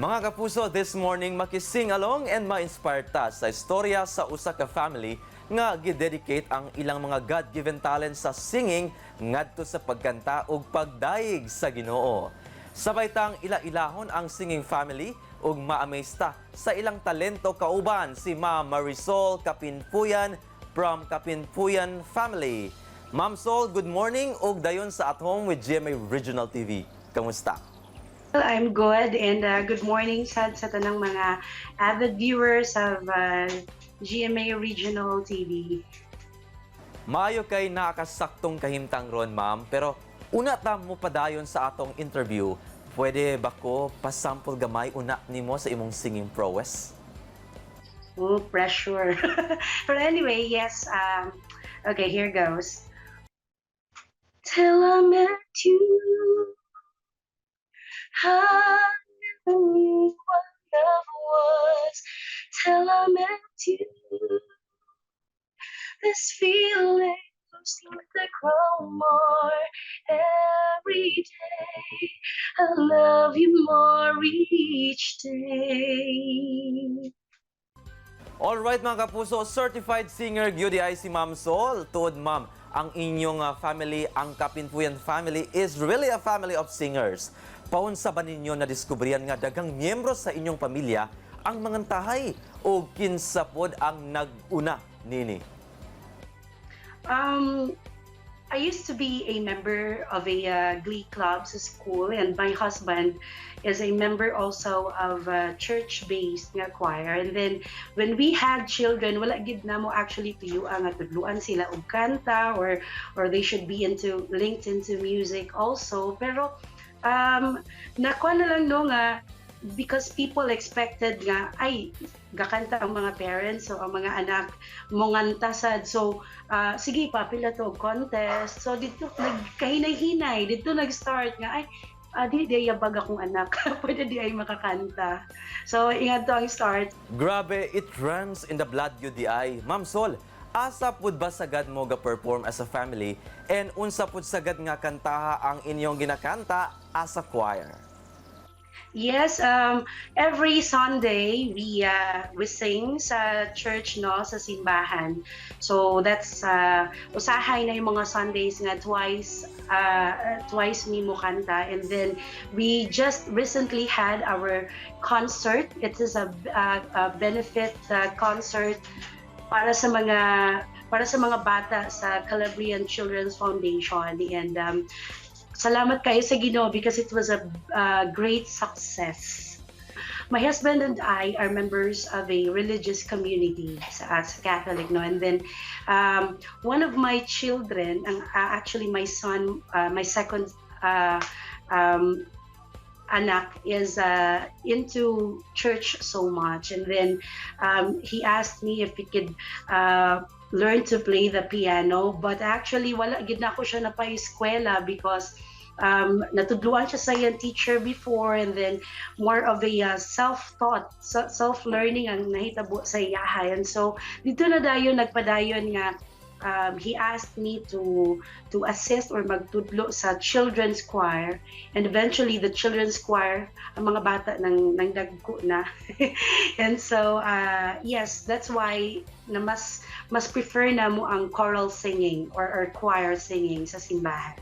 Mga kapuso, this morning makising along and ma-inspire ta sa istorya sa usa ka family nga gidedicate ang ilang mga God-given talents sa singing ngadto sa pagkanta ug pagdayeg sa Ginoo. Sabay tang ila-ilahon ang singing family ug ma-amaze ta sa ilang talento kauban si Ma'am Marisol Kapinpuyan from Kapinpuyan family. Ma'am Sol, good morning ug dayon sa At Home with GMA Regional TV. Kamusta? I'm good and good morning sa tanang mga avid viewers of GMA Regional TV. Maayo kay nakasaktong kahimtang ron, ma'am. Pero una ta mo padayon sa atong interview. Pwede ba ko pasample gamay una nimo sa imong singing prowess? Oh, pressure. But anyway, yes. Okay, here goes. Till I met you, I never knew what love was. Till I met you, this feeling seemed to grow more every day. I love you more each day. Alright, mga kapuso, certified singer gyud ay si Ma'am Sol. Tuod, ma'am, ang inyong family, ang Kapinpuyan family, is really a family of singers. Paunsa ba ninyo na diskubriyan nga daghang miyembro sa inyong pamilya ang mangantahay o kinsa pod ang nag-una nini? I used to be a member of a glee club sa school, and my husband is a member also of a church-based nga choir. And then when we had children, wala gid namo actually tuyo nga tudluan sila og kanta or they should be into linked into music also. Pero nakuha na lang, no, nga because people expected nga, ay, gakanta ang mga parents, so ang mga anak monganta sad, so sige, papila to og contest. So dito nagkahinay-hinay, dito nag-start nga, ay, di yabag akong anak, pwede diay makakanta. So ingat to ang start. Grabe, it runs in the blood gyud diay. Ma'am Sol, asa pud ba sagad mo ga-perform as a family and unsa pud sagad nga kantaha ang inyong ginakanta as a choir? Yes, every Sunday we sing sa church, no, sa simbahan. So that's usahay na yung mga Sundays nga twice mi mo kanta, and then we just recently had our concert. It is a benefit concert para sa mga bata sa Calabrian Children's Foundation, and salamat kayo sa Ginoo because it was a great success. My husband and I are members of a religious community sa Catholic, no? And then one of my children, ang, actually my son, my second anak is into church so much, and then he asked me if he could learn to play the piano, but actually wala gid nako siya napa-eskwela because natudluan siya sa iyang teacher before, and then more of a self-taught, self-learning ang nahitabo sa iyaha. And so dito na dayon nagpadayon nga he asked me to assist or magtudlo sa children's choir, and eventually the children's choir, ang mga bata nang dagko na. And so yes, that's why na mas prefer namo ang choral singing or choir singing sa simbahan.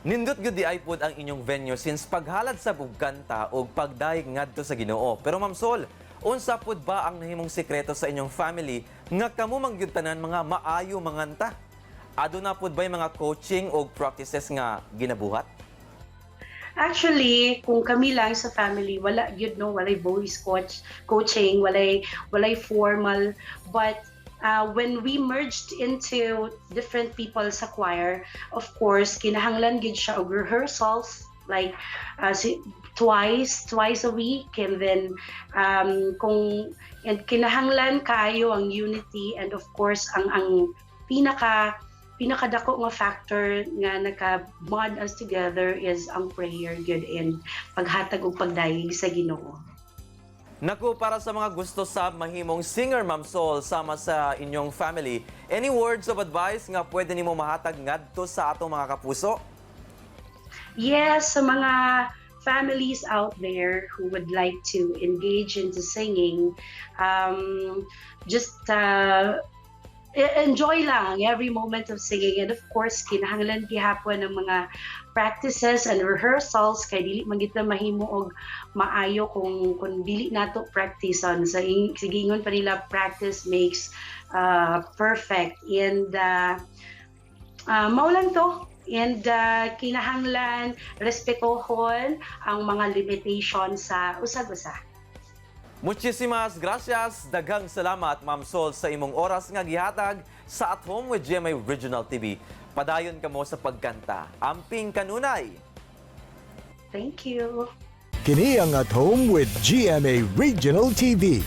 Nindot gyud diay pod ang inyong venue since paghalad sa kanta ug pagdayeg ngadto sa Ginoo. Pero Ma'am Sol, unsa pod ba ang nahimong sikreto sa inyong family nga kamo man gyud tanan mga maayo manganta? Aduna pod ba mga coaching o practices nga ginabuhat? Actually, kung kami lang sa family, wala gyud, no, walay voice coaching, walay formal, but when we merged into different people sa choir, of course, kinahanglan gyud siya og rehearsals like twice a week, and then kung and kinahanglan kaayo ang unity, and of course ang pinakadako nga factor nga naka-bond us together is ang prayer gyud and paghatag og pagdayeg sa Ginoo. Naku, para sa mga gusto sa mahimong singer, Ma'am Sol, sama sa inyong family, any words of advice nga pwede nimo mahatag ngadto sa atong mga kapuso? Yes, sa mga Families out there who would like to engage into singing, just enjoy lang every moment of singing, and of course kinahanglan gihapon ng mga practices and rehearsals kay dili man kita mahimo og maayo kung dili nato practice on sa sige, ingon pa nila, practice makes perfect. And mao lang to, and kinahanglan respetuhon ang mga limitations sa usag-usa. Muchísimas gracias. Daghang salamat, Ma'am Sol, sa imong oras nga gihatag sa At Home with GMA Regional TV. Padayon kamo sa pagkanta. Amping kanunay. Thank you. Kini ang At Home with GMA Regional TV.